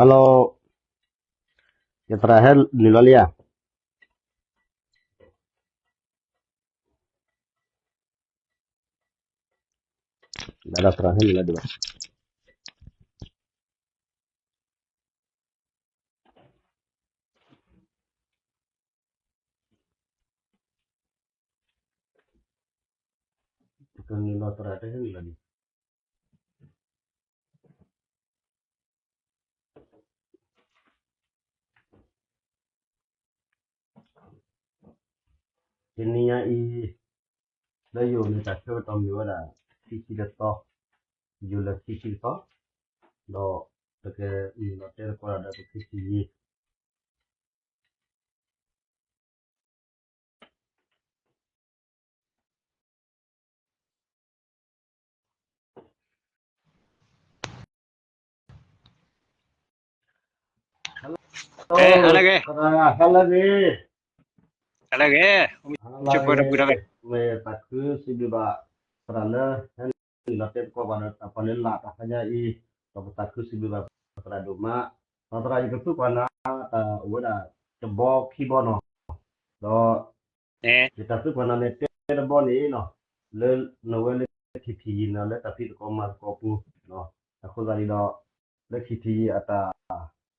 Hello, ယသရၣ်ဟဲနုာ်လီၤလံဧါ. ဒၣ်ဒီးသရၣ်ဟဲနုာ်လီၤဒံးဘၣ်. ကနုာ်လီၤသရၣ်တဟဲနုာ်လီၤဒံး. တနံၤညါအံၤ လၢယအိၣ်န့ၣ် တၢ်ဆၢကတီၢ်မ့ၢ်ဝဲဒၣ် ခံဆံတသီ, ယူၤလံခံဆံတသီ, ဒီးပကနုာ်လီၤတဲသကိးတၢ်ဒီးပခံဆံယံၤ ဟဲလၢဂ့ၤ, ဟဲလၢဂ့ၤ, ဟဲလၢဂ့ၤ, မ့ၢ်သးခုစံးဘျုးဘၣ် သရၣ်လၢ ဟဲနုာ်လီၤတဲသကိးဘၣ်ဒီးတၢ်ပှၤလၢလၢ်တဟါညါအံၤ, ဒီးပသးခုစံးဘျုးဘၣ်သရၣ်ဒိၣ်မး, ဒီးသရၣ်ယကသံကွၢ်နၤ တၢ်အိၣ်ဝဲဒၣ်တဘီခံဘီနီၤ, ဒီး ယတၢ်သံကွၢ်နၤန့ၣ် တဲတဘီန့ၣ်နီၤ, လၢနဝဲလၢ ခံထံယံၤ နၤလၢတၢ်ဖံးသကိးမၤသကိးပူၤ, အဃိသတးန့ၣ်ဒီး လၢ ခံထံယံၤ အတၢ်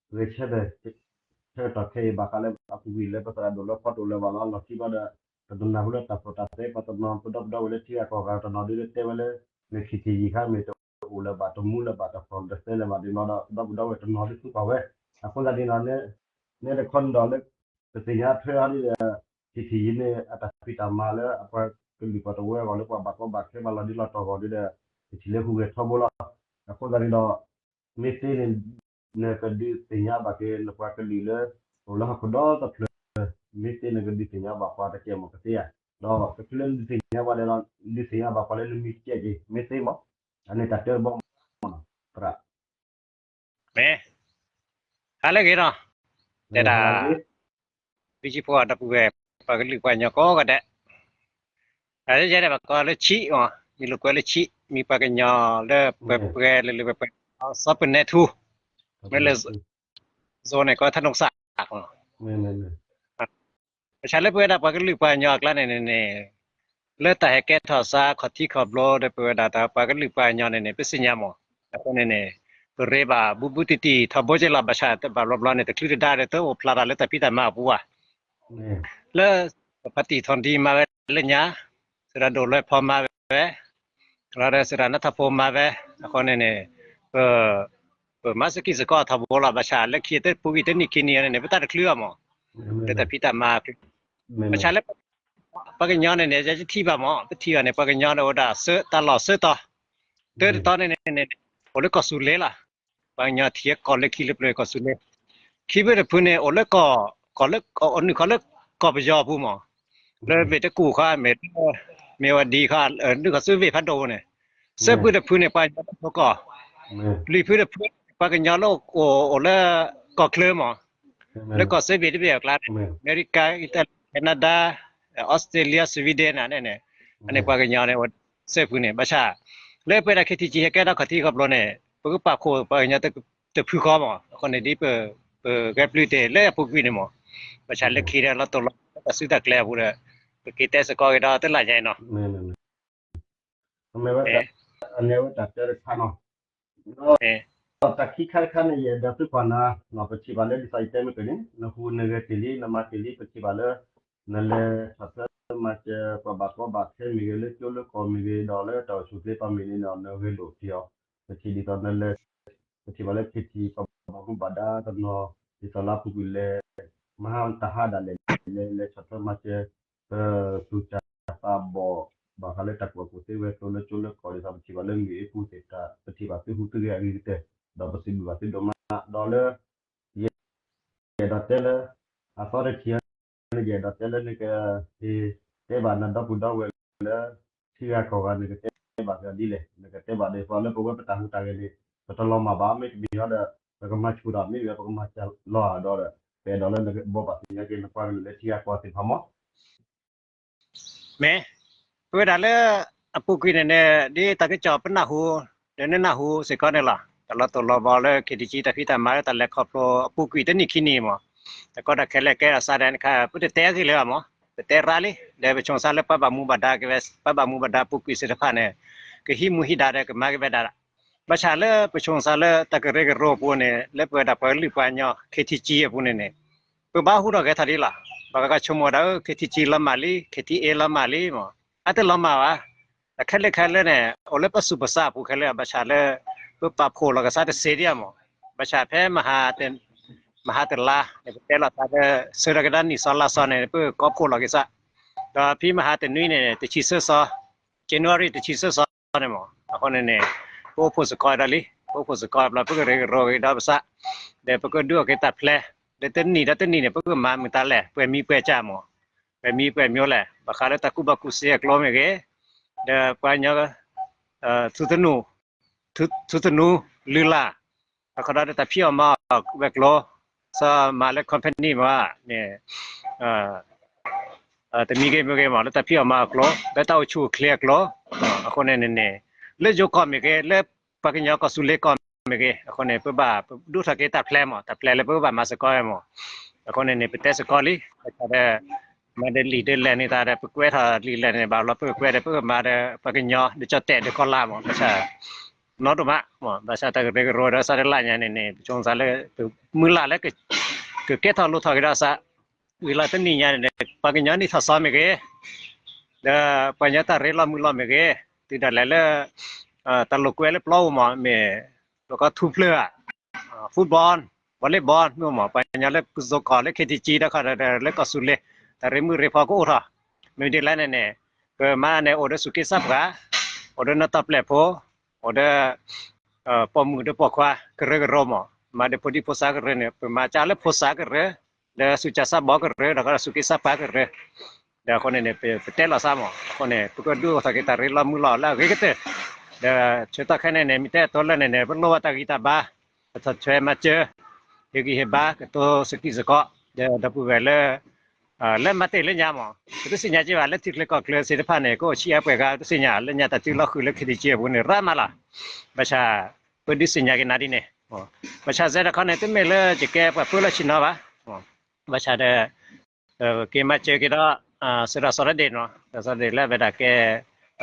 ဂဲၤဆၢထၢၣ် ဆၢကတီၢ်ခဲအံၤ ဘၣ်ဃးလၢအပူၤကွံာ်လၢပသရၣ်ဒိၣ်လၢဖီတိၣ်လၢဘၣ်လီၤလီၢ်ခံဘျီဒီး ပတနၢ်ဟူလၢတၢ်ပီၣ်တၢ်သဲ ပှၤတနီၤ ပဒီပုၢ်ဒီဝဲၢ်လၢထံဂၤကီၢ်ဂၤတနီၤဒုးလၢ တဲဝဲလၢ မ့ၢ် ခံထံယံၤ ခါမ့ၢ်တအိၣ်လၢၤဘၣ် တမူလၢၤဘၣ် တဖျိးတသဲလၢၤဘၣ်န့ၣ်လီၤဒီး ပဒီပုၢ်ဒီဝဲၢ်တနီၤဒုးသံကွၢ်ဝဲ, အဃိသတးန့ၣ်ဒီး နဲတခီန့ၣ်ဒီးလၢ ပသ့ၣ်ညါထွဲအီၤဒ်ဒီး ခံထံယံၤန့ၣ် အတၢ်ဖံးတၢ်မၤလၢအပှၤကလုာ်ပှၤတဝၢအဂီၢ်လၢပှၤဘၣ်ကီဘၣ်ခဲဘၣ်လီၤဒ်လီၤတီၢ်အဂီၢ်ဒ်ဒီး ပထံၣ်လၢဟူးဂဲၤထီဘိလီၤ, အဃိသတးန့ၣ်ဒီး မ့ၢ်သ့န့ၣ် နကဒုးသ့ၣ်ညါဘၣ်က့ၤ နပှၤကလုာ်လၢ အိၣ်လၢဟီၣ်ခိၣ်ဒီတဖျၢၣ်, မ့ၢ်သ့နကဒုးသ့ၣ်ညါဘၣ်ပှၤတကဲမ့ၢ်ကသ့ဧါ, ဒီးတချုးလၢနဒုးသ့ၣ်ညါဘၣ်ဒီး ဒုးသ့ၣ်ညါဘၣ်ပှၤလၢနမံၤတကဲက့ၤ မ့ၢ်သ့မး, အန့ၣ်တၢ်တဲတဘီမးနီၤ, သရၣ် မ့ၢ် ဟါလၢဂ့ၤနီၤ, တဲဒၣ် ဘုကံဖိအဒီပုၢ်ဝဲၢ် ပှၤကလုာ်ပှၤကညီကိးဂၤဒဲး, တၢ်လၢယဲဒၣ်ဘၣ်ကီလၢဆံးအီၤ မ့ၢ်လိာ်ကွဲလၢဆံး မ့ၢ်ပှၤကညီလၢပှဲၤပှဲၤလၢလၢပှဲၤပှဲၤ စီၤပနဲထူ မ့ၢ်လၢ ဇိန့ၣ် ကီထါနိကစၢ် ဘၣ်ဆၣ်လၢပဝဲဒၣ်ပှၤကလုာ်ပှၤကညီအကျါန့ၣ်န့ၣ်န့ၣ် လၢတၢ်ဟဲကဲထီၣ်စးခီၣ်ထံးခီၣ်ဘိဒီးပဝဲဒၣ်တၢ်ပှၤကလုာ်ပှၤကညီန့ၣ်န့ၣ် ပသ့ၣ်ညါမး, အဃိန့ၣ်န့ၣ် ပရ့ဘၣ်ဘူးဘူးတံၢ်တံၢ်ထီဘိက့လီၤ ဘၣ်ဆၣ်တဘၣ်ဘျီဘျီန့ၣ် တချုးတဒါဒီးတအိၣ်ဖျါတၢ်လၢတၢ်ဖံးတၢ်မၤအပူၤဘၣ်, လၢ ပဖါတံၢ်ထီၣ်ဒံမၤဝဲလၢညါ, စရၣ်ဒိၣ်လွဲဖီမၤဝဲ လီၤဒီးစရၣ်နါထီၣ်ဖိမၤဝဲ, အဃိန့ၣ်န့ၣ် ပ ပမၤစကံၢ်စကီထီဘိလီၤ ဘၣ်ဆၣ်လၢခံတပူၤကွံာ်တနံၣ်ခံနံၣ်န့ၣ်န့ၣ် ပတၢ်တချုးဘၣ်မး, လၢတၢ်ဖံးတၢ်မၤ, ဘၣ်ဆၣ်လၢ ပှၤကညီန့ၣ်န့ၣ် ယထံၣ်ဘၣ်မး ပထံၣ်ဘၣ်န့ၣ် ပှၤကညီန့ၣ်အိၣ်ဒၣ်သၢတၢ်လီၢ်သၢတီၤ, တၢတတီၤန့ၣ်န့ၣ် အိၣ်လၢကီၢ်စူၤလ့လီၤ, ပှၤကညီထံကီၢ်လၢခံလၢပျၢၤကီၢ်စူၤလ့, ခံဖုတဖုန့ၣ် အိၣ်လၢကီၢ် ကီၢ်လၢ အိၣ်နုာ်ခီလၢကီၢ်ပယီၤအပူၤမး, လၢဝ့ၢ်တကူၣ်ခီ မ့ၢ် မ့ၢ်ဝဲဒ်ခီ နုာ်ခီဆူဝ့ၢ်ဖးဒိၣ်န့ၣ်, သၢဖုတဖုန့ၣ် ပှၤကညီလၢကီၢ် လွံၢ်ဖုတဖု ပှၤကညီလၢအိၣ်လၢကီၢ်ချၢမး, လၢကီၢ်စ့ဘ့ၣ်တဘ့ၣ်အကျါန့ၣ် အမဲရကၤ အံၣ်တၢ်လံ Canada, Australia, Sweden န့ၣ်န့ၣ်, အန့ၣ်ပှၤကညီန့ၣ် သၢဖုန့ၣ် ဘၣ်ဆၣ် လၢပဝဲဒၣ် ခံထံယံၤ ဟဲကဲထီၣ်ခီၣ်ထံးခီၣ်ဘိန့ၣ် ပကပာ်ဖှိၣ်ပှၤကညီတဖုဃီမး, အဃိန့ၣ်ဒ်ပ ပဂဲၤပျုၢ်တ့ၢ်လၢအပူၤကွံာ်န့ၣ်မး, ဘၣ်ဆၣ်လၢခံဒီးလီၤတိၢ်လီၤ တၢ်စုတၢ်ကျဲအပူၤဒီး ပက့ၤတဲစ့ၢ်ကီးက့ၤဒီးတလၢ်ညါအံၤနီၤ မ့ၢ်ဝဲ အန့ၣ်ဝဲတၢ်တဲတခါနီၤ, ဒီးတၢ်ခံခါတခါန့ၣ် ယအဲၣ်ဒိးသံကွၢ်နၤ, ပထံၣ်ဘၣ်လၢဒ်သိးယတဲမ့ၢ်က့ၤန့ၣ် နဟူးနဂဲၤတ့ၢ်လံ နမၤတ့ၢ်လံ ပထံၣ်ဘၣ်လၢ နလဲၤဆီၣ်ထွဲမၤစၢၤပှၤဘၣ်ကီဘၣ်ခဲမ့ၢ်ဂ့ၤ လၢကၠိလၢကီၢ်မ့ၢ်ဂ့ၤ ဒီးလၢတၢ်အိၣ်ဆူၣ်အိၣ်ချ့ပှၤမ့ၢ်ဂ့ၤန့ၣ်ဒီး နဂဲၤလိာ်က့ၤအီၤ, ပထံၣ်ဒ်သိးနလဲၤ ပထံၣ်ဘၣ်လၢ ခံထံယံၤ ပှၤဘၣ်မူဘၣ်ဒါတနီၤ ဒ်သိးလၢအပူၤကွံာ်လဲၤ မဟါတဟါဒၣ်လဲာ် လဲၤလဲၤဆီၣ်ထွဲမၤစၢၤ ပသူၣ်စၢ်သးဘီၣ် ဘၣ်ဃးလၢတၢ်ကူၣ်ဘၣ်ကူၣ်သ့ဝဲကျိၤလၢကၠိလၢကီၢ် ဒ်သိးပထံၣ်ဘၣ်လၢမုၢ်အ့ၣ်ပူၤသ့ၣ်တဖၣ် ပထံၣ်ဘၣ်သုဟူးသုဂဲၤအဂ့ၤကတၢၢ် ဒီးပစံးဘျုးဘၣ်သုဒိၣ်မး ဒီးလၢ ယအဲၣ်ဒိးတဲလၢ အသီတထံၣ်အံၤန့ၣ် ယအဲၣ်ဒိးတဲလၢနက ဟ့ၣ်တဲဘၣ်နဒီပုၢ်ဒီဝဲၢ်လၢ ထံဂၤကီၢ်ဂၤ နကတဲဘၣ်က့ၤဒ်လဲၣ် နကတဲဘၣ်ဒ်သိးလၢပဝဲပတၢ်ဟူးတၢ်ဂဲၤန့ၣ် ပတလီၤမၢ်ဘၣ် မ့တမ့ၢ်ဒီး ပကမၤဆူၣ်ဒီး မ့ၢ်ဝဲပကမၤစၢၤလီၤဒီး ပအဲၣ်ဒိးလၢနကဘိးဘၣ်သ့ၣ်ညါက့ၤနပှၤကလုာ်လၢထံဂၤကီၢ်ဂၤသ့ၣ်တဖၣ်မး မ့ၢ် ပဝဲဒၣ်လၢ အပူၤကွံာ်န့ၣ်န့ၣ် ဒ်တၢ်ကစီၣ်ပနၢ်ဟူ ဒီးနနၢ်ဟူစ့ၢ်ကီးန့ၣ်လီၤ. တၢ်လီၤတိၢ်လီၤဘီလၢ ခ့ထံကၠံ တၢ်ဖံးတၢ်မၤလၢတၢ်လဲၤခီဖျိအပူၤကွံာ်တနံၣ်ခံနံၣ်မး, တၢ်ကီတၢ်ခဲလၢာ်ကဲထီၣ်စးဒဲးန့ၣ်ခါ ပတတဲအဂ့ၢ်လၢၤဘၣ်မး, ပတဲရါလံ, ဒီးပဆိမိၣ်သးလၢပှၤဘၣ်မူဘၣ်ဒါက့ၤဝဲ ပှၤဘၣ်မူဘၣ်ဒါပူၤကွံာ်သ့ၣ်တဖၣ်န့ၣ် ကဟံးမူဟံးဒါဒီးကမၤက့ၤဝဲဒၣ် ဘၣ်ဆၣ်လၢပဆိမိၣ်သးလၢတၢ်ကရၢကရိအပူၤန့ၣ် လၢပဝဲဒၣ်ပှၤကလုာ်ပှၤကညီ ခ့ထံကၠံ အပူၤန့ၣ်န့ၣ် ပဘၣ်ဟူးထီၣ်ဂဲၤထီၣ်ဒ်လီၤ. ပှၤကဆိမိၣ်ဒၣ်ဧၢ ခ့ထံကၠံ လီၤမၢ်လံ, ခ့ထံအ့ လီၤမၢ်လံမး, အတလီၤမၢ်ဘၣ်. တၢ်ခဲလၢာ်ခဲလၢာ်န့ၣ် အိၣ်လၢပသူၣ်ပသးအပူၤခဲလၢာ် ဘၣ်ဆၣ်လၢ ပပာ်ဖှိၣ်လီၤက့ၤသးတစ့ဒံးမး, ဘၣ်ဆၣ်ဖဲ မဟါတလါန့ၣ် ပတဲလီၤသးလၢ ဆၢထီၣ်ကဒါနံၣ်သီလါသီန့ၣ် ပကကိးဖှိၣ်လီၤက့ၤသး, ဒီးဖဲမဟါတနွံန့ၣ် တဆံသၢသီ, January တဆံသၢသီန့ၣ်မး, အဃိန့ၣ်န့ၣ် ပအိၣ်ဖှိၣ်စ့ၢ်ကီးဒီးလံ, ပအိၣ်ဖှိၣ်စ့ၢ်ကီးဘျီ ပကရၢကရိက့ၤဒီးပသး, ဒီးပကဒုးအီၣ်က့ၤတၢ်ဖျဲး, လၢတနံၣ်ဒီးတနံၣ်န့ၣ် ပကမၤမုာ်တၢ်လဲၣ်, ပှဲၤမံပှဲၤကၢ်မး, ပှဲၤမံပှဲၤမျိုးလဲၣ်, ဘၣ်ဃးလၢတၢ်ကူၣ်ဘၣ်ကူၣ်သ့အကျိၤမ့ၢ်ဂ့ၤ, ဒီးပှၤကညီ ထူသနူ, ထူ, ထူသနူ, လုၢ်လၢ်, အခီဒီးတၢ်ဖံးအီၣ်မၤအီၣ်ဝဲၤကျိၤ, စီၤမၤလၢ company မးန့ၣ်, တမံၤဂ့ၤမ့ၢ်ဂ့ၤမး လၢတၢ်ဖံးအီၣ်မၤအီၣ်ကျိၤ, လၢတၢ်အိၣ်ဆူၣ်အိၣ်ချ့အကျိၤ, အဃိန့ၣ်န့ၣ်န့ၣ်, လၢယိၤကီၢ်မ့ၢ်ဂ့ၤ, လၢပှၤကညီကီၢ်စူၤလ့ကီၢ်မ့ၢ်ဂ့ၤ, အဃိန့ၣ် ပဘၣ်ဒိၣ်ထီၣ်က့ၤတၢ်ဖျဲးမး, တၢ်ဖျဲးလၢပကဘၣ်မၤစ့ၢ်ကီးဝဲမး, အဃိန့ၣ်န့ၣ် ပတဲစ့ၢ်ကီးလံ, ဘၣ်ဆၣ်ဒီး မၤဒီးလံာ်ဒီးလဲၢ်န့ၣ်တၢ်ဒီး ပကွဲထီၣ်လံာ်လဲၢ်န့ၣ် ဘၣ်လီၤပကကွဲဒီး ပကမၤဒီးပှၤကညီ ဒီးကၠီၣ်တဲၣ်ဒီးကီၢ်လါမး ဘၣ်ဆၣ် နီတမး, ဘၣ်ဆၣ်တၢ်ကရၢကရိဒီးစးတလၢညါန့ၣ်န့ၣ် ပဆိမိၣ်သးလၢ မုၢ်လၢ်လၢ ကကဲထီၣ်လိၣ်ထီၣ်က့ၤဒီးစး, ဝံၤလီၤတနံၣ်ညါန့ၣ် ပှၤကညီနံၣ်ထီၣ်သီမ့ၢ်ဂ့ၤ, ဒီးပှၤကညီတၢ်ရ့လိာ်မုာ်လိာ်မ့ၢ်ဂ့ၤ, တုၤဒၣ်လဲာ်လၢ တၢ်လိာ်ကွဲလၢပျီပူၤမး မ့ၢ် ပကီၢ်ထူဖျၢၣ်ဧါ, football, volleyball မ့ၢ်မး ပှၤကညီလၢပစိၤကီၢ်လၢ ခ့ထံကၠံ ဒီးခီဒီးလၢကီၢ်စူၤလ့, တၢ်ရ့မုာ်ရ့ဖီကအိၣ်ထီၣ်, မ့ၢ်ဒ်လဲၣ်န့ၣ်န့ၣ် ပမၤန့ၣ် အိၣ်ဒီးသူၣ်က့သးပှၢ်, အိၣ်ဒီးနီၢ်တီၢ်ပျဲၢ်ဖိ, အိၣ်ဒီး ပိာ်မုၣ်ဒီးပိာ်ခွါကရၢကရိမး, မၤဒီးဖိဒံဖိသၣ်ကရၢန့ၣ် ပမၤကၢ်လၢဖိသၣ်ကရၢ, ဒီးသူၣ်ကၢ်သးဘီကရၢ, ဒီးခီဒီးသူၣ်က့သးပှၢ်ကရၢ, ဒီးအဃိန့ၣ်န့ၣ် ပတဲလီၤသးမး အဃိန့ၣ် ပကဒုးအိၣ်ထီၣ်က့ၤတၢ်ရ့လိာ်မုာ်လိာ်လၢအဂ့ၤကတၢၢ်, ဒီးဆၢကတီၢ်ခဲအံၤန့ၣ်န့ၣ် မ့ၢ်တဲအတီလၢန့ၣ်န့ၣ် ပလိၣ်ဘၣ်တၢ်ဂံၢ်တၢ်ဘါ, ပထီၣ်ထွဲမၤစၢၤ, ဟ့ၣ်ဂံၢ်ဟ့ၣ်ဘါ ကတိၤသကိးစ့ၢ်ကီး, ဒီးဒီပုၢ်ဝဲၢ်လၢ လၢမၤတ့ၢ်လၢညါမး ပတသ့ၣ်ညါက့ၤဘၣ် လၢထံချၢကီၢ်ချၢသ့ၣ်တဖၣ်န့ၣ် ကအိၣ်ဆံးအါပှဲၤဂၤ တသ့ၣ်ညါ လၢညါတၢ်စုလီၤဃုာ်လၢ ခ့ထံကၠံ အပူၤန့ၣ် ရၣ်မးလီၤ, ဘၣ်ဆၣ် ပဒုးသ့ၣ်ညါက့ၤနၤဒ်န့ၣ်, ဘၣ်ဆၣ်စဲတခီန့ၣ် တမ့ၢ်လၢယကဲပှၤပၢလီၢ်ဆ့ၣ်နီၤဘၣ်, ဘၣ်ဆၣ်ဒီး က့ၤမၤစၢၤက့ၤဒီး စၢၤဒီးစီၤရ့ဒ့ၣ်နီၤ စီၤရ့ဒ့ၣ်လၢအဝဲဒၣ်ကဲ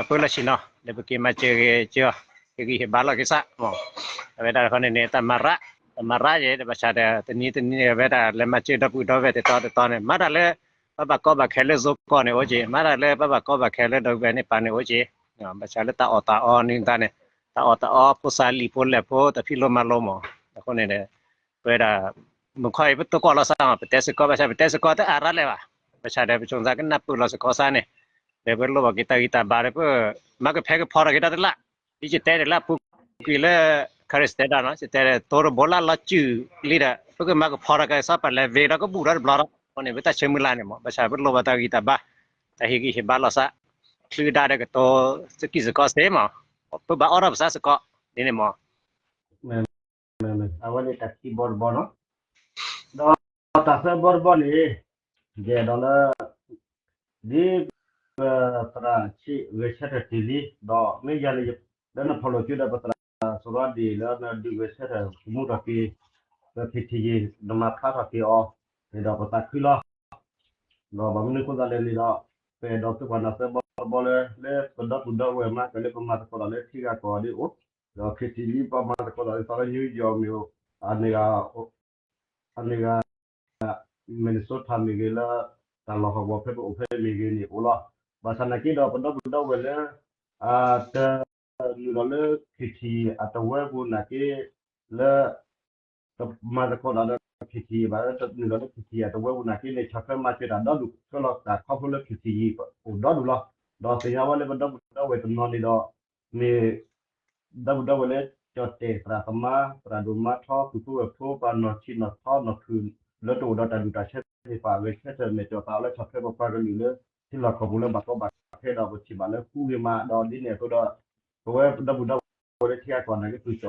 ပၢလီၢ်ဆ့ၣ်နီၤ ဒီးပက့ၤမၤစၢၤက့ၤကၠီ ဟ့ၣ်ဂံၢ်ဟ့ၣ်ဘါလိာ်က့ၤသး, အဝဲဒၣ်တခီန့ၣ်န့ၣ် တၢ်မၤရၣ်, တၢ်မၤရၣ်ယဲ ဒီးဘၣ်ဆၣ်ဒီး တနံၤတနံၤ အဝဲဒၣ်လဲၤမၤစၢၤဒီပုၢ်ဒီဝဲၢ်တတီၤတတီၤန့ၣ် မၤတၢ်လၢ ပဘၣ်ကီဘၣ်ခဲလၢစိၤကီၢ်န့ၣ်အိၣ်က့ၤ, မၤတၢ်လၢပဘၣ်ကီဘၣ်ခဲလၢဒီပုၢ်ဝဲၢ်န့ၣ်ပၤန့ၣ်အိၣ်က့ၤ, ဘၣ်ဆၣ်လၢတၢ်အီၣ်တၢ်အီန့ၣ်တၢ်န့ၣ် တၢ်အီၣ်တၢ်အီ ဖိသၣ်လံၣ်ဖိလဲၢ်ဖိ တၢ်ဖံးလိမၤလိမး, အဃိန့ၣ်ဒီး ပဝဲဒၣ် မုၢ်ခီအံၤ ပသကိးလီၤသးမး ပတဲစ့ၢ်ကီး ဘၣ်ဆၣ်ပတဲစ့ၢ်ကီးတအါရၣ်လဲၣ်ဘၣ်, ဘၣ်ဆၣ်ဒီး ပဆိမိၣ်သးကနၢ်ပၢၢ်လီၤစ့ၢ်ကီးသးန့ၣ်, ဒီးပလိၣ်ဘၣ်က့ၤတၢ်ဂံၢ်တၢ်ဘါဒီး ပမၤကဖဲကဖီထီၣ်က့ၤတၢ်တလၢ်, ဒ်ယတဲဒၣ်လၢအပူၤကွံာ်လၢ ခရံာ်စတဲဒၣ်နီၤ ယတဲဒၣ် တိၤတဘိလၢလီၤစုၣ်လံဒီး ပကမၤကဖီထီၣ်က့ၤသး ပလဲၤဝ့ၤဒီးကဘူၣ်ဒီးတဘျီဒီး အဃိန့ၣ် ပတၢ်ဆၢမုၢ်လၢ်န့ၣ်မး ဘၣ်ဆၣ်ပလိၣ်ဘၣ်တၢ်ဂံၢ်တၢ်ဘါ, တၢ်ဟ့ၣ်ဂံၢ်ဟ့ၣ်ဘါလိာ်သး, ချုးဒၣ်ဒီးကတိၤစကံၢ်စ့ၢ်ကီးသ့မး, ပဘၣ်အီၣ်ထီၣ်ပသးစ့ၢ်ကီး ဒ်န့ၣ်မး အဝဲန့ၣ်တၢ်ခံဘီတဘီနီၤ, ဒီးတၢ်သၢဘီတဘီန့ၣ် ယအဲၣ်ဒိးလၢ ဒ် ပသရၣ်ဆံးဂဲၤဆၢထၢၣ်တ့ၢ်လံ, ဒီးမ့ၢ်ယၤန့ၣ် လၢနဖီၣ်လိာ်ကၠိဒီးပသရၣ်စီၤရ့ဒ့ၣ်လၢနဒုးဂဲၤဆၢထၢၣ်ကမူထီၣ်က့ၤ လၢ ခ့ထံကၠံ နမၤဖျါထီၣ်က့ၤအီၤ န့ၣ်ဒီးပသးခုလီၤ. ဒီးဘၣ်မနုၤအဃိသတးလဲၣ်န့ၣ်ဒီး ပအဲၣ်ဒိးသုပှၤနၢ်သၢဘီတဘီလၢ လၢပဒီပုၢ်ဒီဝဲၢ်မး ကလၢပမၤသကိးတၢ်လၢထံဂၤကီၢ်ဂၤဒ်အိၣ်, ဒီး ခ့ထံကၠံ ပမၤသကိးတၢ်လၢသီလၢ New York မ့ၢ်အိၣ်, အန့ၣ်ဂၤ အန့ၣ်ဂၤ Minnesota မ့ၢ်ဂ့ၤ လၢတၢ်လီၢ်ဟီၣ်ကဝီၤဖဲပအိၣ်ဖဲမ့ၢ်ဂ့ၤန့ၣ်အိၣ်လီၤ. ဘၣ်ဆၣ်နာ်က့ဒီးပဒီပုၢ်ဒီဝဲၢ်လၢ တနုာ်လီၤလၢ ခ့ထံကၠံ အတဝၢပူၤနာ်က့ လၢ တမၤသကိးတၢ်ဒီး ခ့ထံကၠံ ဘၣ်လၢတနုာ်လီၤလၢ ခ့ထံကၠံ အတဝၢပူၤနာ်က့န့ၣ် ဆီၣ်ထွဲမၤစၢၤတၢ်ဒီဒူၣ် ဆှၢလီၤတၢ်ခီဖျိလၢ ခ့ထံကၠံ အိၣ်ဒီဒူၣ်လီၤ. ဒီးသ့ၣ်ညါဝဲလၢပဒီပုၢ်ဒီဝဲၢ်တနီၤန့ၣ်ဒီး မ့ၢ် ဒီပုၢ်ဒီဝဲၢ်လၢ ကၠီၣ်တဲၣ် သရၣ်သမါ သရၣ်ဒိၣ်မါထီ ပုၢ်ဖိဝဲၢ်ဖိ ပှၤနီၢ်ဆံးနီၢ်ထီနီၢ်ဖုၣ် လၢတအိၣ်ဒီးတၢ်ဒူၣ်တၢ်ဆၢသ့ၣ်တဖၣ် ဂဲၤဆၢထၢၣ်မဲာ်ကၠီၣ်သးအီၤလၢ ဆီၣ်ထွဲပပှၤကလုာ်လၢ ထံလီၢ်ကီၢ်ပူၤလၢဘၣ်ကီဘၣ်ခဲဒီး ပထံၣ်ဘၣ်လၢဃူဂ့ၤမးဒီး ဒ်န့ၣ်အသိးဒီး ပဝဲဒီပုၢ်ဒီဝဲၢ်လၢထံဂၤကီၢ်ဂၤနာ်က့ ပကၠီၣ်သးအီၤ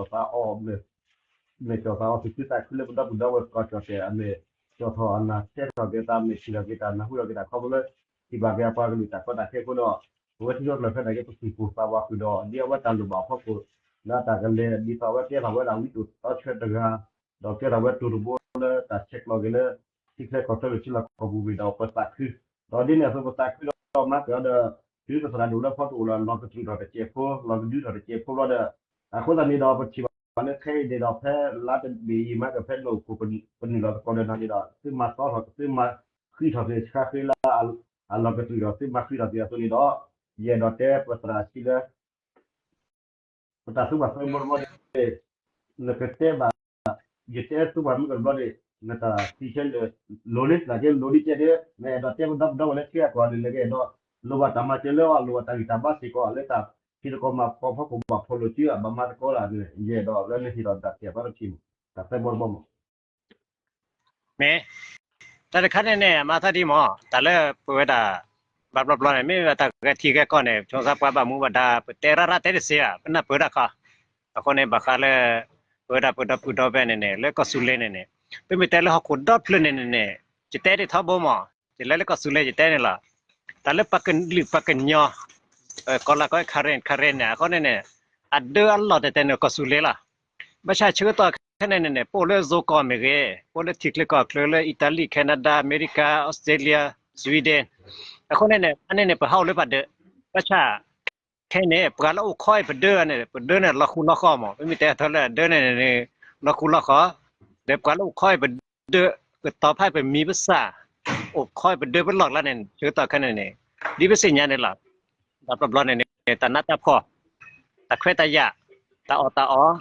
မဲာ်ကၠီၣ်သးအီၤ သူၣ်ခုသးခုလၢပဒီပုၢ်ဒီဝဲၢ် ကီၢ်ကၠီၣ်တဲၣ်အမဲာ် ကၠီၣ်ထီၣ်အနၢ် ဆဲထီၣ်က့ၤသး မဲာ်ထံၣ်ထီၣ်က့ၤတၢ် နၢ်ဟူထီၣ်က့ၤတၢ်ခီဖျိလၢ ထံၣ်ဘၣ်က့ၤအပှၤကလုာ်တၢ်ကီတၢ်ခဲအဃိဒီး ပဝဲထံကီၢ်ကျၢၢ်ဖဲန့ၣ်က့ ပသူၣ်ပိၢ်သးဝးဃုာ်ဒီး ဒ်အဝဲတၢ်လိၣ်ဘၣ်အဖီခိၣ် လၢအတၢ်ကလဲၤဒ်သိးအဝဲကဲထီၣ်ဝဲဒၣ်ဝံတိာ်တီဆှၢတဂၤ, ဒီးကဲထီၣ်ဝဲတိၤတဘိလၢတၢ်ဆဲးကျိးက့ၤလၢ ထံချၢကီၢ်ချၢကထံလီၢ်ကီၢ်ပူၤမ့ၢ်ဒီးပသးခု, ဒီးဒ်န့ၣ်အသိး ပသးခုဒီးမၤကဒီး တုၤပသရၣ်ဒိၣ်လၢဖီတအိၣ်လီၤ လီၤကတြူာ်ထီၣ်တစဲးဖိ လီၤကဒုထီၣ်တစဲးဖိဘျီဒီး အဃိသတးန့ၣ်ဒီး ပထံၣ်ဘၣ်လၢခဲအံၤန့ၣ်ဒီး ဖဲလါတဘ့ၣ်အံၤ မၤကဖဲနအိၣ်ခိၣ် ပနုာ်လီၤသကိးဒီးနၤန့ၣ်ဒီး သုမၤသီထီၣ် သုမၤဃံးထီၣ်က့ၤဆှါဃ့လၢ အလီၤကတြူာ်ဒီး သုမၤဃံးထီၣ်က့ၤအသိးန့ၣ်ဒီး ယအဲၣ်ဒိးတဲပသရၣ်ဆံးလၢ ပတၢ်သူဘၣ်သဲဘီတဘျီန့ၣ် နကတဲဘၣ် ယတဲသူဘၣ်မုၢ်ကတဘျီန့ၣ် နတၢ်သံဆဲလၢ လိၤန့ၣ် နကဲလိၤဒ်ကဲဒ် နအဲၣ်ဒိးတဲပဒီပုၢ်ဒီဝဲၢ်လၢထံဂၤကီၢ်ဂၤန့ၣ် နကအဲၣ်ဒိး လိၣ်ဘၣ်တၢ်မၤစၢၤလၢအီၤ လိၣ်ဘၣ်တၢ်ဂံၢ်တၢ်ဘါစ့ၢ်ကီး လၢတၢ်ဖံးသကိးမၤသကိးဖီခိၣ်ဘၣ်ဖီၣ်လိာ်စု ဘၣ်မၤသကိးတၢ်န့ၣ် ယအဲၣ်ဒိးလၢနဟ့ၣ်ဒီးတၢ်သ့ၣ်ဘၣ်တထံၣ် တၢ်သဲဘီတဘီမး မ့ၢ် တၢ်တခါန့ၣ်န့ၣ် အမၤသးဒ်မး တၢ်လၢပဝဲဒၣ် ဘၣ်ဘျီဘျီန့ၣ် မ့ၢ်ဝဲတၢ်ဂဲၤထံဂဲၤကီၢ်န့ၣ် ဆိစါပှၤဘၣ်မူဘၣ်ဒါ ပတဲရၣ်ရၣ်တဲတစ့ဘၣ် ပနၢ်ပၢၢ်တၢ်ခီ, အဃိန့ၣ် ဘၣ်ဃးလၢ ပဝဲဒၣ်ပဒီပုၢ်ဒီဝဲၢ်န့ၣ်န့ၣ် လၢကီၢ်စူၤလ့န့ၣ်န့ၣ် ပမ့ၢ်တဲလၢဟီၣ်ခိၣ်ဒီဖျၢၣ်န့ၣ်န့ၣ်န့ၣ် ယတဲဒ်ထီဘိမး ယလဲၤလၢကီၢ်စူၤလ့ယတဲန့ၣ်လီၤ. တၢ်လၢပှၤကလုာ်ပှၤကညီ ကီၢ်လၢကီၢ် Karen Karen န့ၣ် အဃိန့ၣ်န့ၣ် အဒၢအလီၢ်တဲတဲန့ၣ် ကီၢ်စူၤလ့လီၤ. ဘၣ်ဆၣ်ဆၢကတီၢ်ခဲန့ၣ်န့ၣ်န့ၣ် ပအိၣ်လၢ zone ကီၢ်မ့ၢ်ဂ့ၤ, ပအိၣ်လၢထံချၢကီၢ်ချၢလၢ Italy, Canada, America, Australia, Sweden, အဃိန့ၣ်န့ၣ် အန့ၣ်န့ၣ် ပဟးအိၣ်လၢပှၤဒၢး, ဘၣ်ဆၣ် ခဲန့ၣ် ပှၤလၢအိၣ်ခီအံၤပဒၢန့ၣ် ပဒၢန့ၣ်လီၤဃူလီၤဃီမး, ပမ့ၢ်တဲအထီလၢအဒၢန့ၣ်န့ၣ် လီၤဃူလီၤဃီ, ဒီးပှၤလၢအိၣ်ခီအံၤပဒၢ ကတီၤဖးပမံၤပစၢ် အိၣ်ခီအံၤပဒၢပလီၢ်ကျါန့ၣ် ဆၢကတီၢ်ခဲန့ၣ်န့ၣ် ဒ်ပသ့ၣ်ညါန့ၣ်လီၤ. တၢ်ဘျီဘျီန့ၣ်န့ၣ် တၢ်နးတၢ်ဖှီၣ်, တၢ်ခွဲးတၢ်ယာ်, တၢ်အီၣ်တၢ်အီ,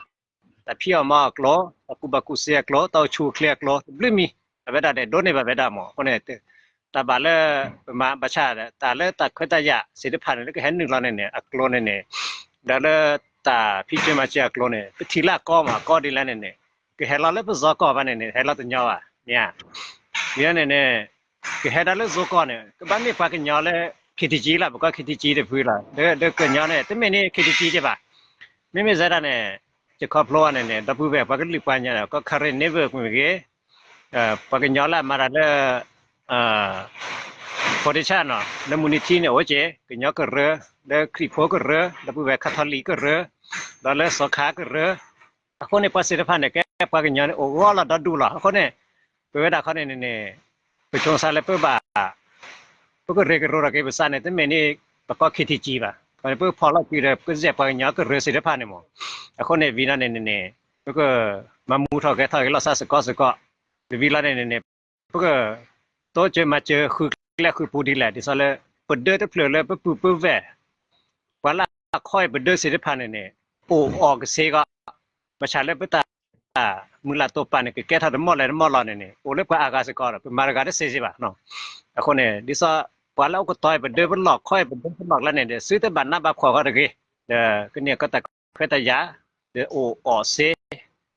တၢ်ဖံးအီၣ်မၤအီၣ်အကျိၤ, တၢ်ကူၣ်ဘၣ်ကူၣ်သ့အကျိၤ, တၢ်အိၣ်ဆူၣ်အိၣ်ချ့အကျိၤ တဘျုးမံၤ အဝဲဒၣ်ဒဲးဒိးန့ၢ်ဘၣ်ဝဲဒၣ်မး, အဃိန့ၣ် တၢ်ဘၣ်လၢ ပမၤဘၣ်ဆၣ် တၢ်လၢတၢ်ခွဲးတၢ်ယာ်သ့ၣ်တဖၣ်န့ၣ် လၢကဟဲနုာ်လီၤန့ၣ်န့ၣ် အကျိၤန့ၣ်န့ၣ် ဒီးလၢတၢ်ဖံးစၢၤမၤစၢၤအကျိၤန့ၣ် ပထံၣ်လၢအကီမး အကီဒ်လဲၣ်န့ၣ်န့ၣ် ကဟဲလီၤလၢပစီၤကီၢ်ဘၣ်န့ၣ်န့ၣ် ဟဲလီၤတညီဘၣ် မ့ၢ်ဧါ. ဒ်န့ၣ်န့ၣ် ကဟဲဒၣ်လၢ zone ကီၢ်န့ၣ် ကဘၣ်မ့ၢ်ပှၤကညီလၢ KTG လီၤ, ပကီၢ် KTG တဖုလီၤ, ဒီးကညီန့ၣ် တမ့ၢ်န့ၢ် KTG က့ဘၣ်. မ့မ့ၢ်စဲဒၣ်န့ၣ် ယခီဖျိဘၣ်န့ၣ်န့ၣ် ဒီပုၢ်ဝဲၢ်ပှၤကလုာ်ပှၤကညီန့ၣ် ကီၢ် Karen Network မ့ၢ်ဂ့ၤ, ပှၤကညီလၢအမၤတၢ်လၢ foundation နီၤ လၢမုၢ်နံၤထံန့ၣ် အိၣ်က့ၤ ကညီကရၢ, လၢခရံာ်ဖိကရၢ, ဒီပုၢ်ဝဲၢ် Catholic ကရၢ, ဒီးလၢစီၤခါကရၢ, အဃိန့ၣ် ပှၤသ့ၣ်တဖၣ်န့ၣ် ကဲပှၤကညီန့ၣ် အိၣ်ဂီၢ်လီၤဒီဒူၣ်လီၤ. အဃိန့ၣ် ပဝဲဒၣ်ခီန့ၣ်န့ၣ်န့ၣ် ပဆိမိၣ်သးလၢပဘၣ် ပကရၢကရိထီၣ်က့ၤပသးန့ၣ် တမ့ၢ်န့ၢ် ပကီၢ် KTG ဘၣ်. ခီန့ၣ် ပကဖီၣ်လီၤစုဒီး ပကစဲးပှၤကညီကရၢသ့ၣ်တဖၣ်န့ၣ်မး. အဃိန့ၣ် ဝံၤလီၤန့ၣ်န့ၣ်န့ၣ် ပကမၤမူထီၣ်ဂဲၤထီၣ်က့ၤလီၤသးစ့ၢ်ကီးစ့ၢ်ကီး, ဒီးဝံၤလီၤန့ၣ်န့ၣ်န့ၣ် ပက တိစၢၤမၤစၢၤဃုကျဲဃုပူၤဒ်လဲၣ် ဒ်သိးလၢ ပဒၢတဖျၢၣ်လၢပပုၢ်ပဝဲၢ် ပှၤလၢအခီအံၤပဒၢသ့ၣ်တဖၣ်န့ၣ်န့ၣ် အိၣ်အီၣ်ကသ့အဂီၢ်, ဘၣ်ဆၣ်လၢပတၢ်မုၢ်လၢ်တိာ်ပာ်န့ၣ် ကကဲထီၣ်တမီၢ်လဲၣ်တမီၢ်လီၤန့ၣ်န့ၣ် အိၣ်လၢပှၤအါဂၤစ့ၢ်ကီးဒီး ပမၤတဂၤတသ့စ့ၢ်ဘၣ်. အဃိန့ၣ် ဒ်သိး ပှၤလၢအိၣ်ကတီၤအံၤပဒၢပလီၢ် ခီအံၤပဒၢပလီၢ်ကျါန့ၣ်ဒီး သုတဘၣ်နးဘၣ်ဖှီၣ်ဂီၢ်တဂ့ၤ, ဒီးကန့ၢ်ကီၢ်တၢ်ခွဲးတၢ်ယာ်, ဒီးအိၣ်အီၣ်သ့,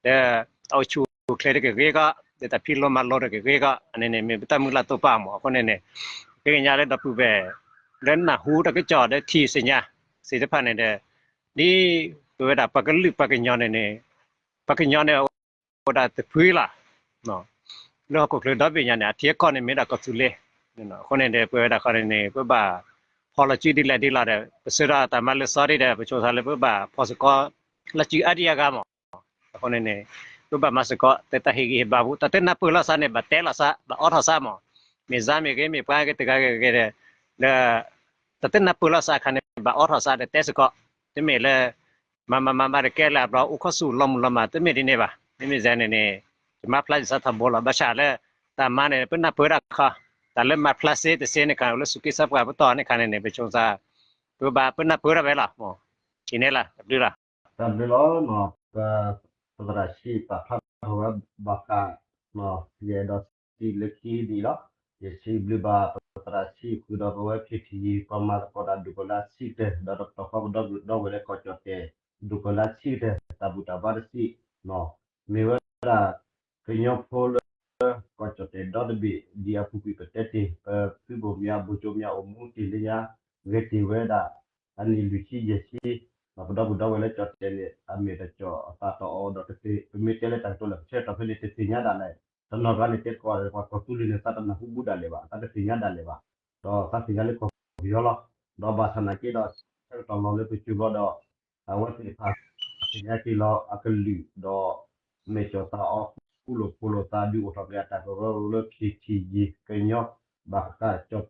ဒီးတၢ်အိၣ်ဆူၣ်အိၣ်ချ့တကဂ့ၤဂီၢ်, ဒီးတၢ်ဖံးလိမၤလိတကဂ့ၤဂီၢ်, အန့ၣ်န့ၣ် မ့ၢ်ပတၢ်မုၢ်လၢ်တိာ်ပာ်မး. အဃိန့ၣ်န့ၣ် ဃ့ကညးလၢဒီပုၢ်ဝဲၢ် လၢနၢ်ဟူတၢ်ကစီၣ်ဒီးထံၣ်သ့ၣ်ညါသ့ၣ်တဖၣ်န့ၣ်ဒီး ဒ်ပဝဲဒၣ်ပှၤကလုာ်ပှၤကညီန့ၣ်န့ၣ် ပှၤကညီန့ၣ် အိၣ်ဒၣ်တဖုလီၤ. လၢဟီၣ်ခိၣ်ချၢဒီဘ့ၣ်ညါန့ၣ် အထံအကီၢ်န့ၣ်မ့ၢ်ဒၣ်ကီၢ်သူလ့ၤ, အဃိန့ၣ်ဒီး ပဝဲဒၣ်ခီန့ၣ်န့ၣ် ပဘၣ်ဖီၣ်လီၤစုဒ်လဲၣ်ဒ်လဲၣ်ဒီး ပဆၢဒီးတၢ်မၤလၢာ်စီဒ်ဒီး ပဆိမိၣ်သးလၢပဘၣ်ဖီၣ်စ့ၢ်ကီး လီၤစုအါဒံအါဂၤမး. အဃိန့ၣ်န့ၣ် ပဘၣ်မၤစ့ၢ်ကီး တၢ်ဟ့ၣ်ဂံၢ်ဟ့ၣ်ဘါပူၤ တၢ်တနၢ်ပၢၢ်လီၤသးန့ၣ် ဘၣ်တဲလီၤသး ဘၣ်အိးထီၣ်သးမး. မ့ၢ်စါမ့ၢ်ဂ့ၤ မ့ၢ်ပှၤဂ့ၤတဂၤဂ့ၤဂ့ၤဒီး လၢ တၢ်တနၢ်ပၢၢ်လီၤသးအခါန့ၣ် ဘၣ်အိးထီၣ်သးဒီးတဲစ့ၢ်ကီး, တမ့ၢ်လၢ မၤမၤမၤမၤတကဲလၢအဘျီ အိၣ်ခီဆူၣ်လီၤမုၢ်လီၤမၢ် တမ့ၢ်ဒ်န့ၣ်ဘၣ်. မ့မ့ၢ်စဲန့ၣ်န့ၣ် ယမၤဖျါယသးထီဘိလီၤ. ဘၣ်ဆၣ်လၢ တၢ်မၤန့ၣ် ပနၢ်ပၢၢ်ဒၣ်ခီ, တၢ်လၢမၤဖျါစ့တစ့န့ၣ်ခါ လၢစူးက့သးပှၢ်ပတီၢ်န့ၣ်ခါန့ၣ်န့ၣ် ပဆိမိၣ်သး ပဘၣ်ပနၢ်ပၢၢ်ဒၣ်ဝဲလီၤ. အံၤန့ၣ်လီၤ တဘျုးလီၤ. တၢ်ဘျုးလီၤနီၤ ပသရၣ်ဆံးပာ်ဖျါထီၣ်ဝဲဘၣ်ဃး ယအဲၣ်ဒိးစံးလၢခံဒ်အံၤလီၤ. ယစံးဘျုးဘၣ်ပသရၣ်ဆံးဃုာ်ဒီးပဝဲ KTG ပှၤမၤသကိးတၢ်ဒိၣ်ကလၢဆံးကတၢၢ် ဒီးတကတီၢ်ဃီပဒီပုၢ်ဒီဝဲၢ်လၢကီၢ်ကၠီၣ်တဲာ် ဒိၣ်ကလၢဆံးကတၢၢ် တၢ်ဘူၣ်တၢ်ဘါတဆံး မ့ၢ်ဝဲဒၣ် ကညီဖိလၢ ကီၢ်ကၠီၣ်တဲာ်ဒီတဘ့ၣ် ဒ်အပူၤကွံာ်ပတဲတ့ၢ် ပသုးဘိၣ်မၠး ဘိၣ်ကၠိမၠးအိၣ်မူတ့ၢ်လၢညါ ဂဲၤတ့ၢ်ဝဲဒၣ် အနံၣ်လွံၢ်ဆံယဲၢ်ဆံ ပဒီပုၢ်ဒီဝဲၢ်လၢကၠီၣ်တဲာ်န့ၣ် အမဲာ်တကၠီၣ်အသးတအီၣ်ဒီးတသ့ ပမ့ၢ်တဲလၢတၢ်ကတိၤလၢပဆၢကတီၢ်ဖဲန့ၣ် တသ့ၣ်ညါဒၣ်လဲာ် တနီၤကျါန့ၣ် တဲသကိးပှၤကီၢ်သူလ့ၤန့ၣ် သးတနၢ်ဟူဘူးဒၣ်လဲာ်ဘၣ် သးတသ့ၣ်ညါဒၣ်လဲာ်ဘၣ် ဒီးသးသ့ၣ်ညါလၢကီၢ်ပယီၤလီၤ. ဒီးဘၣ်ဆၣ်နာ်က့ဒီး ဆၢကတီၢ်လီၤလၢပစိၤဘျီဒီး အဝဲသ့ၣ်တဖၣ် ကညးက့ၤလီၤအကလုာ်ဒီး မဲာ်ကၠီၤသးအီၤ ဃူလိာ်ဖိးလိာ်သး ဒုးအိၣ်ထီၣ်က့ၤအတၢ်ကရၢကရိလၢ ခ့ထံယံၤ ကညီ ဘၣ်ဃးကၠီၣ်တဲာ်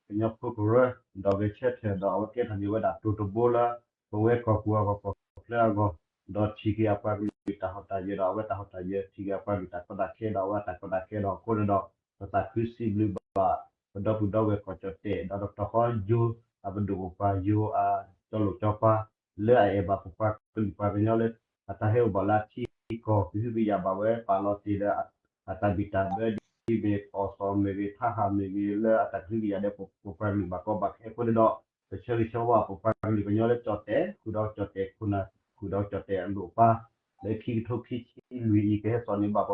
ကညီဖိကရၢ ဒီးဂဲၤဆၢထၢၣ်ဒီး အဝဲကဲထီၣ်က့ၤဝဲဒၣ်တိၤတဘိလၢ ပဝဲကီၢ်ပူၤအဂီၢ် ကီၢ်ချၢအဂီၢ် ဒီးထံၣ်က့ၤအပှၤကလုာ်တၢ်ဟီၣ်တၢ်ယၢၤဒီး အဝဲတၢ်ဟီၣ်တၢ်ယၢၤ ထံၣ်က့ၤအပှၤကလုာ်တၢ်ကီတၢ်ခဲဒီး အဝဲတၢ်ကီတၢ်ခဲဒီးအဃိန့ၣ်ဒီး ပသးခုစံးဘျုးဘၣ် ပဒီပုၢ်ဒီဝဲၢ်ကီၢ်ကၠီၣ်တဲာ် ဒီးတကတီၢ်ဃီယိၤ အပဒိၣ်ပပှၢ်ယိၤ အကၠီလိာ်ကၠီပၤ လၢအအဲၣ်ဘၣ်ပပှၤကလုာ်ပှၤကညီလၢ အတၢ်ဟဲအိၣ်ဘၣ်လၢအထံအကီၢ် ကဟုကယာ်ဘၣ်ဝဲ ပာ်လီၤတ့ၢ်လၢ အတၢ်ဘံၣ်တၢ်ဘၢဒ်မ့ၢ် အီၣ်စီၣ်မ့ၢ်ဂ့ၤ ထါဟၣ်မ့ၢ်ဂ့ၤ လၢအတၢ်ကဟုကယာ်ဒီးပပှၤကလုာ်ဘၣ်ကီဘၣ်ခဲအဃိန့ၣ်ဒီး ပဆၢဂ့ၤဆၢဝါပပှၤကလုာ်ကညီလၢကၠီၣ်တဲာ် ဃုာ်ဒီးကၠီၣ်တဲာ်ခိၣ်နၢ် ဃုာ်ဒီးကၠီၣ်တဲာ်အလိၣ်အပၢ် လၢခံကထိခံဆံလွံၢ်အံၤ ကဟဲစိာ်န့ၢ်ဘၣ်ပ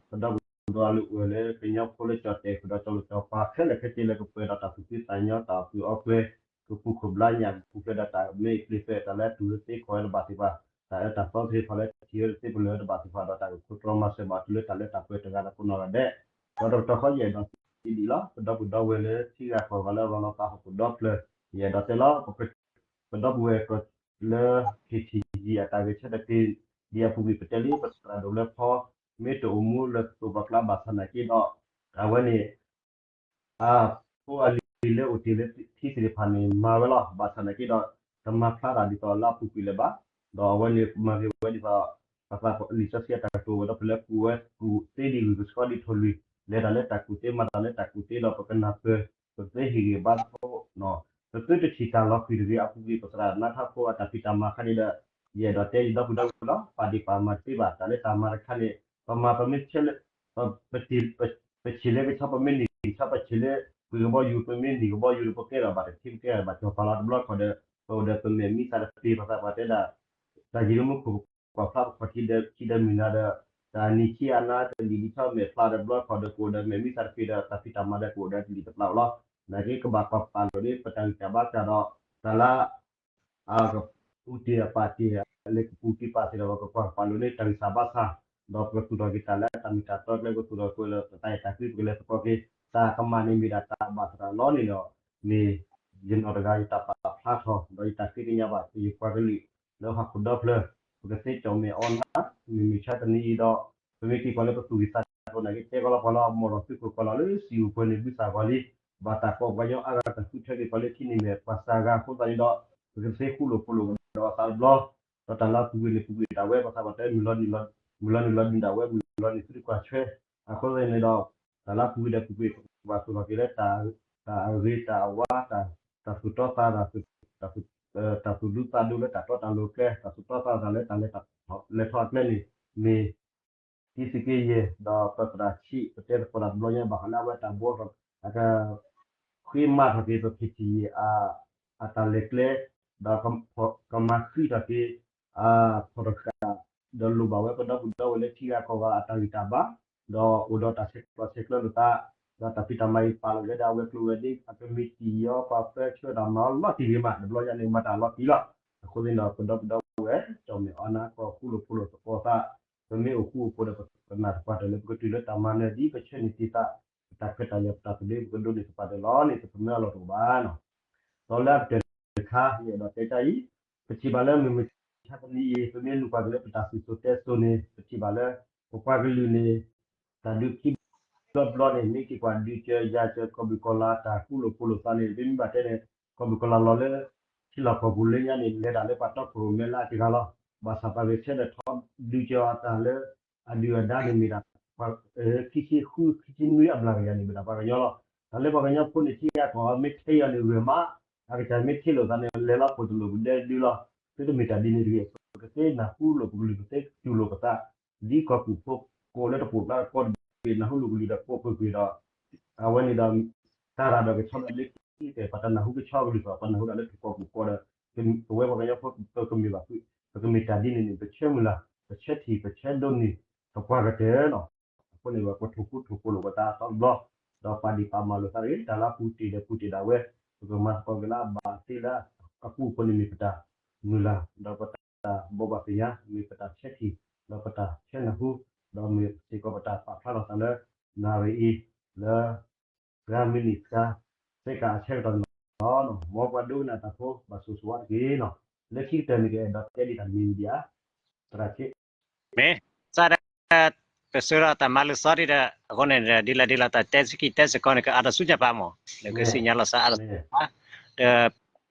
ပဒီပုၢ်ဒီဝဲၢ်လၢအိၣ်လၢကညီဖိလၢကၠီၣ်တဲာ် ဃုာ်ဒီးကၠီၣ်လိာ်ကၠီပၤ ခဲလၢာ်ခဲဆ့လၢကပှဲၤဒီးတၢ်သူၣ်ဖှံသးညီ တၢ်အီၣ်ကုၢ်အီပှဲၤ ကပူၤခိၣ်ဘျါညၣ် ကပူၤဖျဲးဒီးတၢ်မ့ၢ်အကျ့ၤဖဲ တၢ်လၢတူၢ်သ့ခီၣ်သ့တဘၣ်သ့ၣ်တဖၣ် တၢ်အၢတၢ်သီသ့ၣ်တဖၣ်လၢထံၣ်အၢသ့ၣ်ပလၢၢ်တဘၣ်သ့ၣ်တဖၣ်ဒီး တၢ်ကခိးတြီမၤစၢၤဘၣ်တုၤလၢတၢ်လၢတၢ်ပှဲၤတဂၤဒီးကိးနီၢ်ဂၤဒဲး ဒီးတကတီၢ်ဃီယအဲၣ်ဒိးစံးဒ်အံၤလီၤ. ပဒီပုၢ်ဒီဝဲၢ်လၢထံဂၤကီၢ်ဂၤလၢအလီၤလီၤသးဟီၣ်ခိၣ်ဒီဖျၢၣ် ယအဲၣ်ဒိးတဲလီၤ ပဒီပုၢ်ဝဲၢ်လၢ ခ့ထံယံၤ အတၢ်ဂဲၤဆၢထၢၣ်က့ၤ ဒ်အပူၤကွံာ်ပတဲလံ ပသရၣ်ဒိၣ်လၢဖီ မ့ၢ်တအိၣ်မူလၢကသိးပှၤကျါဘၣ်ဆၣ်နာ်က့ဒီး အဝဲန့ၣ် အဖိအလံၤလၢအိၣ်တ့ၢ်လၢထံသ့ၣ်တဖၣ်န့ၣ် မၤဝဲလီၤ. ဘၣ်ဆၣ်နာ်က့ဒီး တမၤဖျါတၢ်ဒ်သိးလၢအပူၤကွံာ်လၢၤဘၣ်. ဒီးအဝဲန့ၣ်မၤဂ့ၤဝဲဒ်သိး ပသးလံာ်စီဆှံအတၢ်ကတိၤဝဲဒီး ပလဲၤကူၣ်ဝဲကူၣ်သ့ဒ်လွံၢ် ကဆှီဒ်ထိၣ်လွံၢ် လဲၤတၢ်လၢတၢ်ကူၣ်သ့ မၤတၢ်လၢတၢ်ကူၣ်သ့ဒီး ပကနၢ်ပၢၢ် ပကသ့ဟ့ၣ်ဂံၢ်ဘါသကိး ပသုတထံၣ်တၢ်လီၤဃံၤတဂ့ၤ အပူၤကွံာ်ပသရၣ်နါထီဖိအတၢ်ဖံးတၢ်မၤအခါန့ၣ်ဒီး ယအဲၣ်ဒိးတဲယဒီပုၢ်ဒီဝဲၢ်လီၤ. ပာ်ဒ့ၣ်ပာ်မၤတသ့ဘၣ် တၢ်လၢတၢ်မၤတခါန့ၣ် ပမၤပမ့ၢ်ဆဲးလၢ ပဆံးလၢကဆီ ပမ့ၢ်နံၣ်ကဆီ ပဆံးလၢပှ့ၤကဘီယူၤ ပမ့ၢ်နံၣ်ကဘီယူၤဒီး ပကဲထီၣ်ဘၣ်တထံပကဲထီၣ်ဘၣ်ကၠီၤပၤလီၤ. တဘျီခီၣ်ဒီး ပအိၣ်ဒီးပမဲာ်မံသးတပ့ၤ ပသးပှၢ်တဲဒၣ် တၢ်ယံၤလၢမူခိၣ် ပကွၢ်ဖျါပခီၣ်ထံးဒီးခံဒီးမုၢ်နၤဒီး တၢ်နံၤဆံအနါတလံၤလံဆီမဲာ်ဖျါဒီး တဘျီခီၣ်ဒီး ကအိၣ်ဒီးမဲာ်မံသးတပ့ၤဒီး တၢ်ဖံးတၢ်မၤဒီးကအိၣ်ဒီးတလံၤတပျၢ်လီၤ. နာ်က့ကဘၣ်ကွၢ်ပာ်လိာ်န့ၣ် ပတၢ်ဂံၢ်တၢ်ဘါစၢ်ဒီး တၢ်လၢ အကပူၤတ့ၢ်အပာ်တ့ၢ် လၢကပူၤတ့ၢ်ပာ်တ့ၢ်ဒီး ပကကွၢ်ပာ်လိာ်န့ၣ် တၢ်ဂံၢ်စၢ်ဘါစၢ် ဒီးပကသူၣ်ထီၣ်က့ၤတၢ်လၢတၢ်မ့ၢ်တၢ်တီကျဲ ကသူၣ်ထီၣ်က့ၤလၢပတၢ်အဲၣ်တၢ်ကွံ ပကလဲၤသကိးက့ၤ တၢ်ကမၣ်န့ၣ်မ့ၢ်ဒၣ်တၢ်ဘၣ်သရၣ်လီၤန့ၣ်ဒီး မ့ၢ်ယနီၢ်တဂၤယတၢ်ပာ်ဖျါထီၣ် ဒီးယတၢ်ဃ့ကညးဘၣ် ယပှၤကလုာ်လၢဟီၣ်ခိၣ်ဒီဖျၢၣ် ပကသ့ကၠီၣ်မဲာ်အီနါ မုၢ်မဆါတနံၤအံၤဒီး ပမ့ၢ်က့ၤကွၢ်လၢပသူၣ်ဂံၢ်သးကျိၤနာ်က့ တဲကီးလီၤပှၤလီၤ အမိၢ်လီၤသုးခိၣ်ကီၢ်လီၤလၢစံၣ်အူပှဲၤန့ၣ် ဘုသၣ်ကွၢ်လံ ဘၣ်တၢ်ကိးပှၤကညီအါဂၤတၢ်ဃုထၢက့ၤပှၤလၢခံန့ၣ်မ့ၢ်ပှၤစှၤဂၤအဃိသတးန့ၣ်ဒီး ပကသ့ဃူလိာ်ဖိးလိာ်ကဒီးအသးတဘျီ ဒီးတၢ်လၢအပူၤကွံာ်န့ၣ် ပူၤကွံာ်ဒၣ်ဝဲ ပသးပှၢ်တဲ မုၢ်လီၤနုာ်လီၤဒုးဒၣ်ဝဲ မုၢ်လီၤနုာ်သုတကွၢ်ထွဲ အဃိသတးန့ၣ်ဒီး တၢ်လၢအပူၤကွံာ်ဒီးပူၤကွံာ် ပကဘၣ်သူၣ်ထီၣ်က့ၤလၢ တၢ်အဂ့ၤတၢ်အဝါ တၢ်သူၣ်တီသး တၢ်သူၣ်ဒူသးဒူလၢတၢ်တီတၢ်လိၤကျဲ တၢ်သူၣ်တီသးသးလၢတၢ်လဲၤထီၣ်အကျဲန့ၣ် မ့ၢ် တံသုးက့ယဲၢ် ဒီးပသရၣ်ဆံး ပတဲသကိးတၢ်တဘျီညါ ဘၣ်ဃးလၢအဝဲတၢ်ဘှီထီၣ် အက ဃ့မၤထီၣ်က့ၤပ ခ့ထံယံၤ အတၢ်လဲၤကျဲ ဒီးကမၤဃံးထီၣ်က့ၤ အဖီၣ်တဃာ် ဒီးလိၣ်ဘၣ်ဝဲပဒီပုၢ်ဒီဝဲၢ်လၢထံဂၤကီၢ်ဂၤအတၢ်ဂံၢ်တၢ်ဘါ ဒီးအိၣ်ဒီးတၢ်ဆဲးကျိးဆဲးကျၢလိာ်သး ဒီးတၢ်ဖံးတၢ်မၤအံၤပာ်လီၤဝဲဒၣ်အဝဲၤကျိၤဝဲၤဒ့ အကမံးတံာ်အီၤ ပှၤပၢဆှၢတၢ်မၤအီၤလီၤတံၢ်ဂ့ၤမး တဘျီညါန့ၣ် မၤတၢ်လီၤတံၢ်လီၤ. အဃိသတးဒီး ပဒီပုၢ်ဒီဝဲၢ် ကၠီၣ်မဲာ်အီနါ ကီၢ်ဃူလိာ်ဖိးလိာ်သကိးသး ပမ့ၢ်အိၣ်ဃူအိၣ်ဖိးဒီး ပကနၢ်တပှၢ်တၢၢ်လၢပကတုၤလၢတၢ်မၤနၢၤဒ်ပဆၢန့ၢ်တ့ၢ်သး ပတၢ်ခွဲးတၢ်ယာ်ပတၢ်သဘျ့ ပကဒိးန့ၢ်ကပာ်တၢၢ်လီၤန့ၣ် ပကမၢအလီၢ်တအိၣ်ဘၣ်နီၤ. ဒီးလၢအကတၢၢ်တခါ ယအဲၣ်ဒိးတဲတၢ်အံၤ ပထံၣ်ဘၣ်လၢမုၢ်မဆါတနံၤအံၤ ပမ့ၢ်လူၤကွၢ်က့ၤလၢပတၢ်စံၣ်စိၤတဲစိၤန့ၣ် ပထံၣ်ဘၣ်လၢ ပပှၤကလုာ်န့ၣ် တၢ်ဒုးခံဘျီတဘျီန့ၣ် မ့ၢ်က့ၤကွၢ်ဒုးကၢယၤကၢ ကီၢ်ဘုၣ်ကီၢ်လၤတၢ်ဃူလိာ်ဖိးလိာ်သးန့ၣ် ပမ့ၢ်ဘၣ်တဲန့ၣ် ကီၢ်ဘုၣ်ကီၢ်လၤလီၤလၢ ထံလီၢ်ကီၢ်ပူၤလၢညါန့ၣ် လဲၤတၢ်လၢပှၤတီခိၣ်ရိၣ်မဲလၢအတဂၤလီၤ. ဘၣ်ဆၣ်ပှၤဂဲၤဆၢထၢၣ်ထီၣ်ဒုးကၢအတၢ်လၢ အဒုၣ်အဒါန့ၣ်မ့ၢ်ဒၣ် ခံဆံဃု ခံဆံနွံအမျးကယၤန့ၣ် မ့ၢ်ဒၣ်ပှၤကညီလီၤ. တၢ်လၢပှၤကညီဖိန့ၣ် ထံဂၤကီၢ်ဂၤမ့ၢ်ထဲအီၤန့ၣ်ဂၢၢ်မး အကစၢ်မ့ၢ်ထဲလိာ်သးန့ၣ် လဲၤလီၤပိာ်တလိာ်ပဒဲဒုလီၤ. သုတမ့ၢ်တၢ်ဒ်န့ၣ်တဂ့ၤ. ပကသ့နၢ်ဟူလိာ်ပကလုာ် ပသ့တူၢ်လိာ်ပသး ဒ်ကီၢ်ပူၤဖိကိးလၢတပိာ်ကျါကီၢ်တဘ့ၣ် နၢ်ဟူလိာ်ကလုာ်ဒီးပိာ်ပှဲၤပှဲၤဒီး အဝဲန့ၣ်ဒီး တၢ်ရၤဒီးကဆီဒီးလၢခံကတၢၢ် ပှၤတနၢ်ဟူကဆီကလုာ်ဘၣ် ပှၤနၢ်ဟူဒၣ်လၢထံကီၢ်ပူၤကီၢ်ဒီး ပဝဲပှၤကညီဖိ ပကမ့ၢ်ဘၣ် ပကမ့ၢ်တၢ်ဒ်န့ၣ်န့ၣ် ပဆၢမုၢ်လၢ် ပဆၢထံၣ် ပဆၢဒိးန့ၢ် ပပှၤကတၢၢ်လီၤ. အဃိန့ၣ် ပထိၣ်ဃူထိၣ်ဖိးလိာ်ပသးအသီတဘျီ ဒီးပာ်ဒ့ၣ်ပာ်မၤလိာ်သးတဂ့ၤ တၢ်လၢအပူၤတ့ၢ်ဒီးပူၤတ့ၢ်ဒၣ်ဝဲ ပကမၤသကိးက့ၤလၢအဘၣ်သ့လၢအပူၤအဃိန့ၣ်မ့ၢ်ပတၢ်မုၢ်လၢ် ဒီးပတၢ်ဘိးဘၣ်သ့ၣ်ညါ မ့ၢ်ပတၢ်ဆၢထံၣ် ဒီးပတၢ်ဆၢနၢ်ဟူ ဒီးမ့ၢ်စ့ၢ်ကီးပတၢ်ပာ်ဖျါထီၣ်သးလၢ နၣ်ရံၣ်အံၤ လၢ သၢမံးနံးသၢ စဲကၤအဆၢကတီၢ်န့ၣ်လီၤ. မ်ပှၤဒိကနၣ်တၢ်ဖိ ဘၣ်ဆိၣ်ဂ့ၤဆိၣ်ဝါတက့ၢ်လီၤ. လၢခံကတၢၢ်န့ၣ် ကအဲၣ်ဒိးတဲဒ်တၢ်တမံၤမံၤဒံးဧါ, သရၣ်ခ့, မ့ၢ်, စးဒၣ်, ပစၢၤဒီးတၢ်မၤလၢာ်စီဒံးဒီး အဃိန့ၣ် ဒ်လဲၣ်ဒ်လဲၣ် တၢ်တဲစ့ၢ်ကီးတဲစ့ၢ်ကီးန့ၣ် ကအါတစူၢ်ညါပာ်မး, နကသ့ၣ်ညါလီၤစးအါတစူၢ်ညါပာ်, ဒီး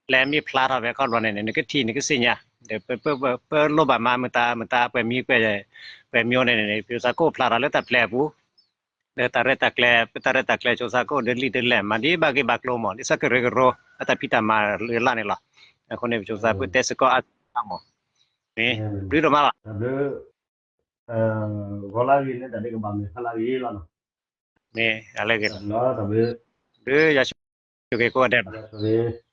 ပျဲမ့ၢ်ဖျါထီၣ်ဖဲခီဘျီန့ၣ်န့ၣ် နကထံၣ်နကသ့ၣ်ညါ, ဒီးပလိၣ်ဘၣ်မၤမတၤမတၤ ပှဲၤမံၤ ပှဲၤမံၤန့ၣ်န့ၣ် ပကၠိသးကိၣ်ဖျါထီၣ်လၢတၢ်ပျဲအပူၤ, ဒီးတၢ်ရဲၣ်တၢ်ကျဲၤ ပတၢ်ရဲၣ်တၢ်ကျဲၤကၠိသးကိၣ်ဒီးလံာ်ဒီးလဲၢ် မၤဒ်ဘၣ်ဂ့ၢ်ဘၣ်ကျိၤမး ဒ်သိးကရၢကရိ အတၢ်ဖံးတၢ်မၤလၢ်လၢ်န့ၣ်လီၤ, အဃိန့ၣ် ပကၠိသးကိၣ်တဲစ့ၢ်ကီးအါတစူၢ်ညါပာ်မး, မ့ၢ်, ဘျုးဒိၣ်မးလီၤ ဂီၤလၢအဂ့ၤလၢတၢ်ဒဲးကဘၣ်မ့ၢ်ဖးလၢအဂ့ၤလီၤနီၤ, မ့ၢ်, အလၢဂ့ၤလီၤ, ဘျုးယွၤဆိၣ်ဂ့ၤကိးဂၤဒဲးလီၤ, ဆိၣ်ဂ့ၤ